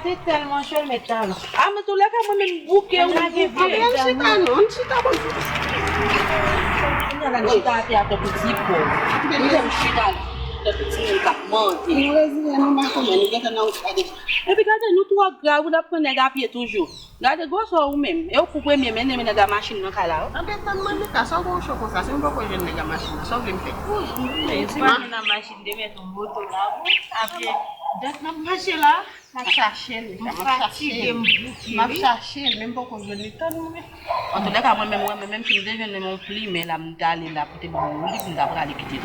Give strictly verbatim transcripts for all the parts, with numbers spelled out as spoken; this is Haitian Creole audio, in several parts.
Te tèlman cho, l met talon. A, men toulèka, mwen menm bouke, ou bouke. Ann chita, non, ann chita, bon. Kounye a la, n chita atè a tankou ti pòv. Li menm chita la, tankou timoun k ap mande. Nou reziyen nou, makomè, nou gentan nan wout la deja. Epi gade, nou twò grav, ou t ap pran nèg a pye toujou. Gade gwosè w ou menm. E ou pou premye mennen nèg a machin nan kay la, wi. Anben, tann mwen, Mika, sa w gen w cho konsa? Si m poko jwenn nèg a machin nan, sa w vle m fè? Ou jwenn nèg a machin, te mèt yon moto la, wi. Apre, dat n ap mache la. M ap chache l, m ap chache l. M ap chache l, men m poko jwenn li. Tann mwen. Antoulèka, mwen menm, mwen menm, si m te jwenn yon plimen la, m t ale la pou te ban m yon liv, m ta prale kite l.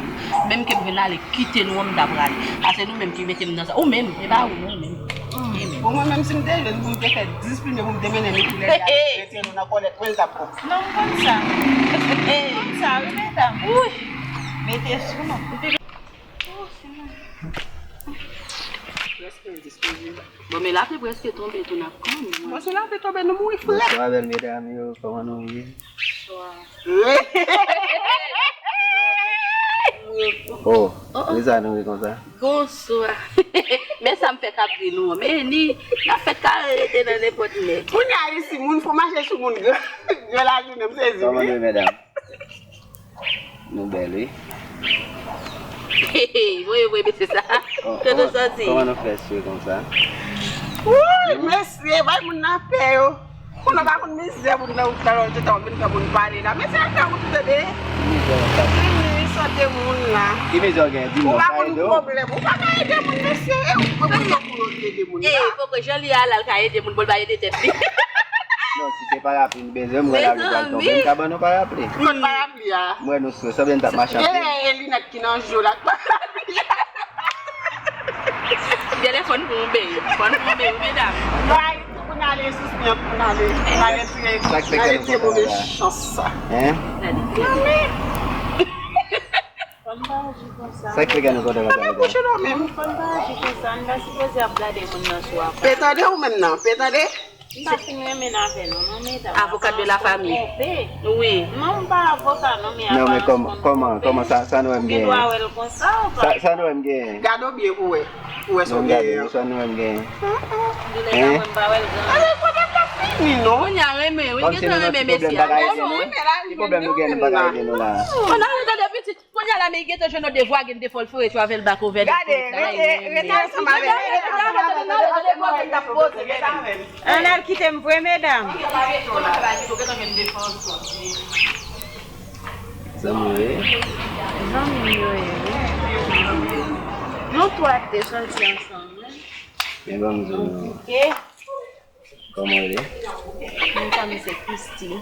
Menm ke m vin ale kite nou an, m ta prale. Paske nou menm ki mete m nan sa. Ou menm, e pa ou, ou menm. Ou menm. Bon, mwen menm, si m te jwenn pou m te fè dis plimen pou m te mennen nou pou lè, rete nou nan kòlèt mwen, l t ap bon. Non, m konn sa. M konn sa, wi, medam. Mete sou nou. Prèske endispoze. Bon, men lapli prèske tonbe tou, n ap kanmenm. Bon, si lapli tonbe, nou mouri frèt. Bonswa, bèl medam yo, kòman nou ye? Bonswa. Oh, oh, oh. Kisa nou ye konsa? Bonswa. Men sa m fè k ap ri nou an. Men ni, n ap fè kare rete nan nenpòt lè. Kounye a isi, moun fò mache sou moun gran, gran lajounen, m sezi. Kòman nou ye, medam? Nou bèl, wi. Voye, voye, mesye sa. Kote w soti? Kòman nou fè swe konsa? Wouy, mesye, bay moun lapè yo. Konnen w pa konn mizè moun nan wout la, lè w te ta w vin fè moun pale la. Mesye, al fè wout ou tande. Ki mizè w ap pale? Wi, sante moun la. Ki mizè w gen? Di m non, pa ede w. Ou pa konn pwoblèm. Ou pa ka ede moun, mesye. E ou, ou, ou, ou ede moun la. E, poko, jan li a la, l ka ede moun, bon, l pa ede tèt li. Non, si se parapli nou bezwen, m wè lavi pral tonbe, m ka ban nou parapli. Kot parapli a? M wè nou sou, sanble n t ap mache anpil. E, e linèt ki nan je w la, k parapli a. Genlè fò n pran yon beny, fò n pran yon beny, wi, medam. Bay, pou n ale sou pyan, pou n ale, pou n ale retire, n ale retire move chans sa. Hein? Gade. Fò n pa aji konsa. Sa k fè kè nou kontan konsa, medam? Fò n pa aji konsa, n pa sipoze ap gade moun nan sou apa. Pe tande ou menm nan, pe tande? M pa fin renmen avè nou non, medam. Avocat de la famille. Wi. Non, m pa avoka non, men apa nou konn twonpe. Non, men kòman, kòman, kòman sa, sa nou wè m genyen? Ou gen dwa wè l konsa ou pa? Sa, sa nou wè m genyen? Gade w byen pou wè. Pou wè sa w genyen an. Sa nou wè m genyen? Doulè sa mwen m pa wè l gran. Ale, pwoblèm la fini non. Kounye a renmen, wi, gentan renmen mesye a. Ki pwoblèm nou genyen, nou pa ka ede nou la? Kounye a la, men gentan jwenn yon devwa, gen defòl fure travel back over there. Gade, rete, rete ansanm avè l. Ann al kite m vre, medam. Zanmi w ye? Zanmi m yo ye, wi. Nou twa te sòti ansanm, wi. Men ban m di nou. Kòman w rele? Mwen sa, mwen se Christy.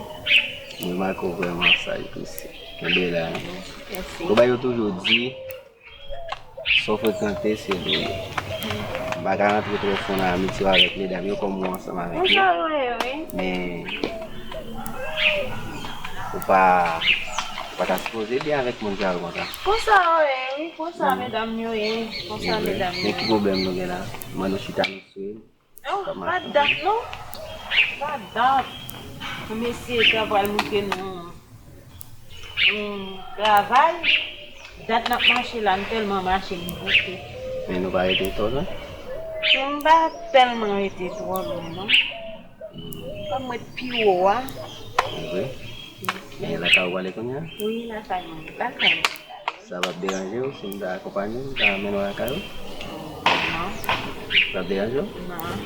Mwen remake w vrèman saj, Christy. Kenbe la. Mèsi. Ou bay yo toujou di, sa w frekante, se li w ye. M pa ka rantre twò fon nan amitye w avèk medam yo, kòm ou ansanm avèk yo. Konsa yo ye, wi. Men, ou pa, ou pa ta sipoze byen avèk moun sa yo konsa. Konsa yo ye, wi. Konsa medam yo ye. Konsa medam yo ye. Men ki pwoblèm nou gen la? Mwen nou chita nou sou Oh, pa dat non. Pa dat. Mesye ta pral montre nou, nou travay. Dat n ap mache la, n tèlman mache, n bouke. Men nou pa rete twò lwen? M pa tèlman rete twò lwen, non. Kòm mwen pi wo a. Vre? Men lakay ou pale kounye a? Wi, lakay mwen. Lakay mwen. Sa p ap deranje w si m ta akonpanye w, m ta mennen w lakay ou? Non. P ap deranje w? Non.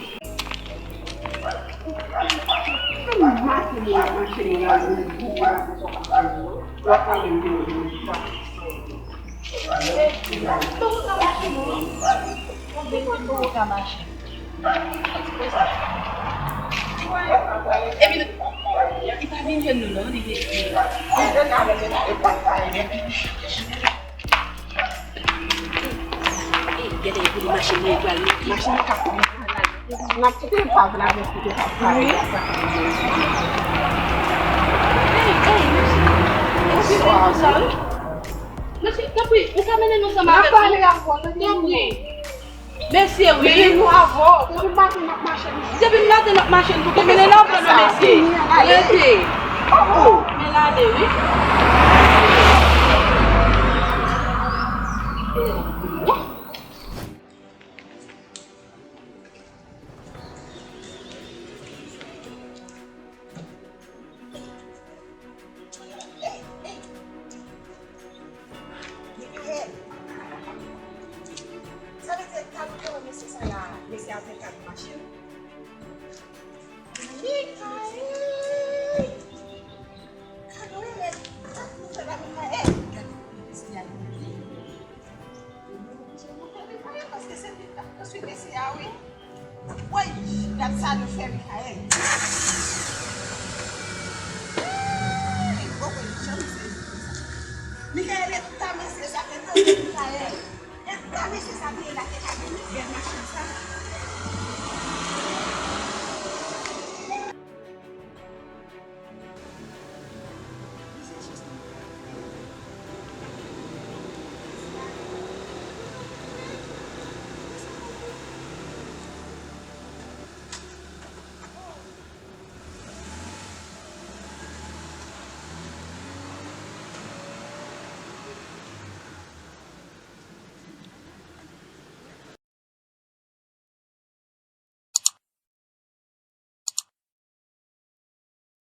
Epi, li pa vin jwenn nou non, li rete. Ey, gade pou li machin nan pral mete. Machin nan ka kouri. N ap kite l pa vin avèk kote pa pale. Ey, ey, mesye. Mesye, tanpri, ou ka mennen nou ansanm avèk nou? Tanpri. Mesye, wi. Mennen nou avè w. Depi maten n ap mache, nou. Depi maten n ap mache, nou bouke. Mennen nou avè nou, mesye. Rete. Oh, oh. Men l ale, wi. Gad sa nou fè Michael. Hey, poko janm sezi konsa. Michael, e ta mesye sa te tande Michael. E ta mesye sa te la.